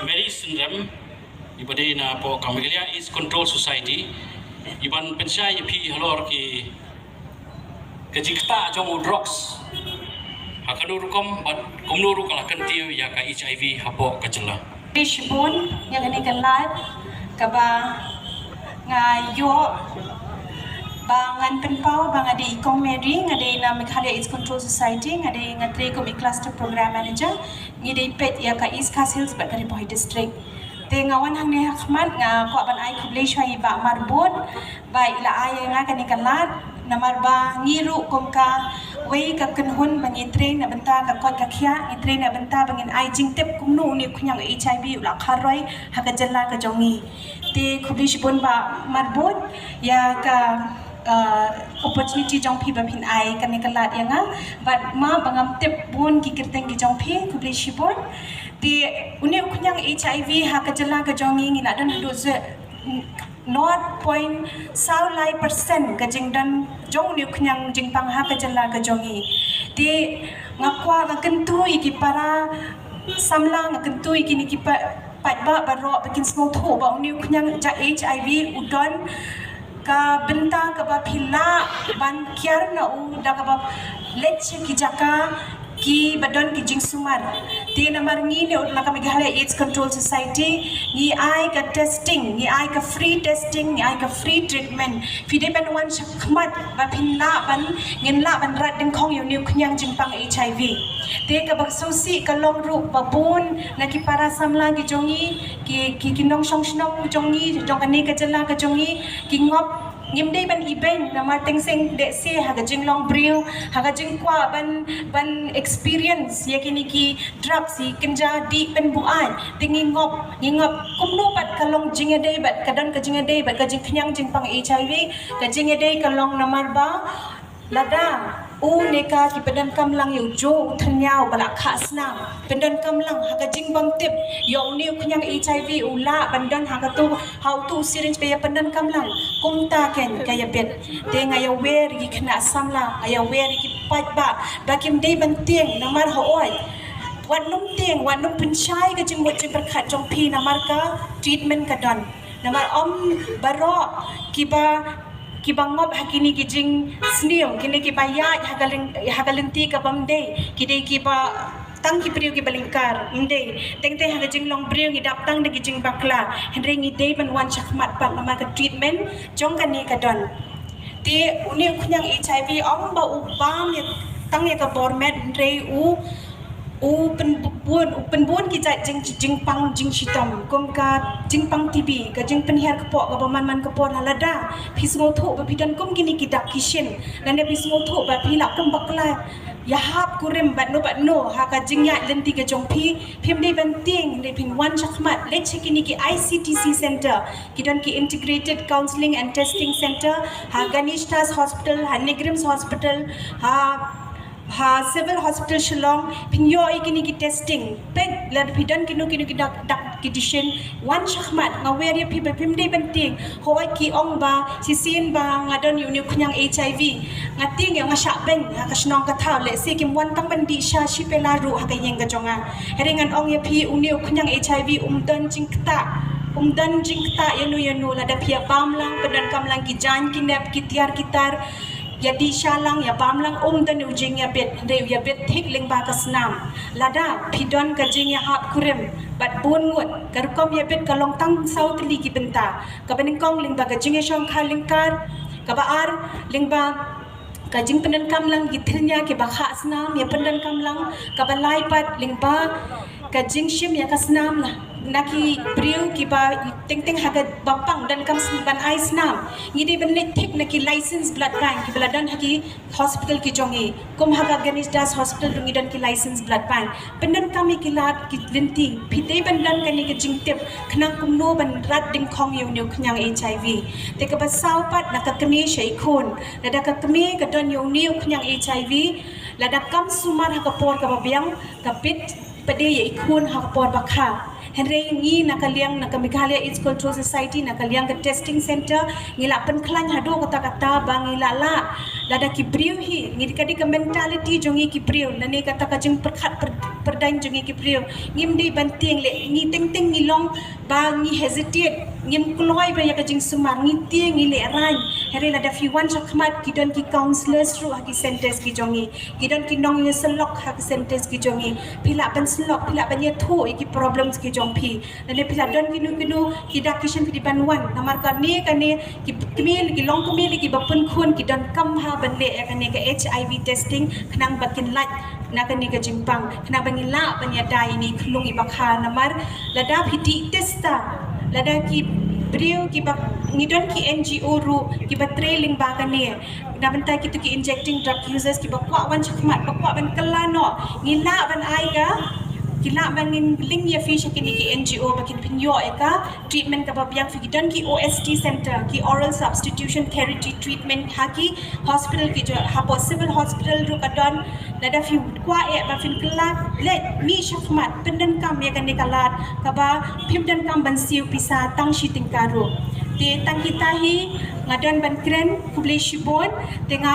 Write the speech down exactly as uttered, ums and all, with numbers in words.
Mary Synrem, iba dei na poh ka Meghalaya AIDS Control Society, iban pynshai ïa phi halor ki ka jingktah jong u drugs ha kano rukom bad kumno ruh ka la kyntiew ïa ka HIV hapoh ka jylla. Khublei shibun ïa kane ka lad kaba nga ïoh ba ngan pynpaw ba nga dei i Kong Mary, nga dei na Meghalaya AIDS Control Society, nga dei, nga trei kum i Cluster Program Manager, ngi dei peit ïa ka East Khasi Hills bad ka Ri Bhoi District. Te nga wan hangne ha khmat, nga kwah ban ai khublei shuwa ïa i Bah Marbud ba i la ai ïa nga kane ka lad, namar ba ngi ruh kum kawei ka kynhun ba ngi trei na bynta ka koit ka khiah, ngi trei na bynta ba ngin ai jingtip kumno une u khñiang HIV u la kharoi ha ka jylla ka jong ngi. Te khublei shibun Bah Marbud ïa ka, uh, opportunity jong phi ba phin ai kane ka lad ïa nga. Bad ma ba ngam tip bun ki kyrteng ki jong phi, khublei shibun. Te une u khñiang HIV ha ka jylla ka jong ngi, ngi la don haduh zero point saw lai percent ka jingdon jong une u khñiang jingpang ha ka jylla ka jong ngi. Te nga kwah, nga kyntu ïa ki para samla, nga kyntu ïa kine ki pa paidbah baroh ba kin sngewthuh ba une u khñiang HIV u don ka bynta kaba phi lah ban kiar na u da kaba leit sha ki jaka kiba don ki jingsumar. Te namar ngi ne u la ka Meghalaya AIDS Control Society, ngi ai ka testing, ngi ai ka free testing, ngi ai ka free treatment. Phi dei ban wan shakhmat ba phin lah ban, ngin lah ban rat dyngkhong ïa une u khñiang jingpang HIV. Te kaba sngewsih ka long ruh ba bun na ki para samla ki jong ngi, ki, ki, ki nongshong shnong jong ngi, jong kane ka jylla ka jong ngi, ki ngop, ngim dei ban ibeiñ namar teng seng deh se ha ka jinglong briew, ha ka jingkwah ban, ban experience ïa kine ki drugs, i kynja dih pynbuaid, te ngi ngop, ngi ngop kumno pat ka long jingïadei bad ka don ka jingïadei bad ka jingkhñiang jingpang HIV, ka jingïadei ka long namar ba lada u ne ka ki pyndonkam lang ïa u jong u thyrniaw ba la khah snam, pyndonkam lang ha ka jingbym tip ïa une u khñiang HIV u lah ban don ha katu, ha utu u syringe ba ïa pyndonkam lang. Kumta kein ka ïa bit. Te nga ïa wer ïa ki khynnah samla, nga ïa wer ïa ki paidbah ba kim dei ban tieng namar hooid, wat nym tieng, wat nym pynshai ka jingmut jingpyrkhat jong phi namar ka treatment ka don. Namar ym baroh kiba, kiba ngop ha kine ki jingsniew, kine kiba ïaid ha ka lyn-, ha ka lynti kabym dei, ki dei kiba tang ki briew kiba lyngkar, ym dei. Teng teng ha ka jinglong briew ngi dap tang da ki jingbakla. Hynrei ngi dei ban wan shakhmat pat namar ka treatment jong kane ka don. Te une u khñiang HIV ym ba u bam ïa tang ïa ka bor met, hynrei u, u pynbun, u pynbun ki jait jing, jingpang jingshitom, kum ka jingpang TB, ka jingpynhiar kpoh kaba man man ka por. Lada phi sngewthuh ba phi don kum kine ki dak ki shin, lane phi sngewthuh ba phi lah kum bakla ïahap kurim bad no bad no ha ka jingïaid lynti ka jong phi, phim dei ban tieng, dei phin wan shakhmat, leit sha kine ki ICTC center, ki don ki Integrated Counselling and Testing Center, ha Ganesh Das Hospital, ha NEIGRIHMS Hospital, ha, ha Civil Hospital Shillong, phin ïoh ïa kine ki testing. Peit lada phi don kino kino ki dak, dak ki shin, wan shakhmat, nga wer ïa phi ba phim dei ban tieng. Hooid ki ong ba shisien ba nga don ïa une u khñiang HIV, nga tieng ïa, nga shah beiñ ha ka shnong ka thaw, lehse kim wan tang ban dih sha shi pela ruh ha ka ïing ka jong nga. Hynrei ngan ong ïa phi, une u khñiang HIV um don jingktah, um don jingktah ïano ïano. Lada phi ïa bam lang, pyndonkam lang ki jaiñ ki nep, ki tiar ki tar, ïa dih sha lang, ïa bam lang, um don u jingïabit, hynrei u ïabit thik lyngba ka snam. Lada phi don ka jingïahap kurim bad bun ngut, ka rukom ïabit ka long tang saw tylli ki bynta. Kaba nyngkong lyngba ka jingïashongkha lyngkar, kaba ar lyngba ka jingpyndonkam lang ki thyrnia kiba khah snam, ïa pyndonkam lang, kaba lai pat lyngba ka jingshim ïa ka snam na ki briew kiba teng teng ha kaba pang donkam sn-, ban ai snam. Ngi dei ban leit thik na ki licensed blood bank kiba la don ha ki hospital ki jong ngi. Kum ha ka Ganesh Das Hospital ruh ngi don ki licensed blood bank. Pyndonkam ïa ki lad ki lynti. Phi dei ban don kane ka jingtip khnang kumno ban rat dyngkhong ïa une u khñiang HIV. Te kaba saw pat na ka kmie sha i khun. Lada ka kmie ka don ïa une u khñiang HIV, lada kam sumar ha ka por kaba biang, ka bit pat de ïa i khun ha ka por ba kha. Hynrei ngi na ka liang, na ka Meghalaya AIDS Control Society, na ka liang ka testing center, ngi la pynkhlaiñ haduh katta katta ba ngi la lah, lada ki briew hi, ngi, ka dei ka mentality jong ngi ki briew, lane kata ka jingpyrkhat pyr-, pyrdaiñ jong ngi ki briew. Ngim dei ban tieng, leh ngi teng teng ngi Ba ngi hesitate, ngim kloi ba ïa ka jingsumar, ngi tieng, ngi lehraiñ. Hynrei lada phi wan shakhmat, ki don ki counsellors ruh ha ki centres ki jong ngi. Ki don ki nongïasyllok ha ki centres ki jong ngi. Phi lah ban syllok, phi lah ban ïathuh ïa ki problems ki jong phi. Lane phi lah don kino kino ki dak ki shem, phi dei ban wan. Namar kane, kane ki kmie, ki longkmie kiba pun khun ki donkam ha ban leh ïa kane ka HIV testing khnang ba kin lait na kane ka jingpang, khnang ba ngin lah ban ïada ïa ine i khyllung iba kha. Namar lada phi dih test, lada ki briew kiba, ngi don ki NGO ruh kiba trei lyngba kane, na bynta kito ki injecting drug users kiba kwah wan shakhmat, ba kwah ban kylla noh, ngi lah ban ai ka, ki lah ban ngin link ïa phi sha kine ki NGO ba kin pynïoh ïa ka treatment kaba biang. Phi, ki don ki OST center, ki oral substitution therapy treatment, ha ki hospital ki jong, hapoh civil hospital ruh ka don. Lada phi kwah eh ba phin kylla, leit mih shakhmat, pyndonkam ïa kane ka lad kaba phim donkam ban siew pisa tang shi tyngka ruh. Te tang kita hi nga don ban kren. Khublei shibun. Te nga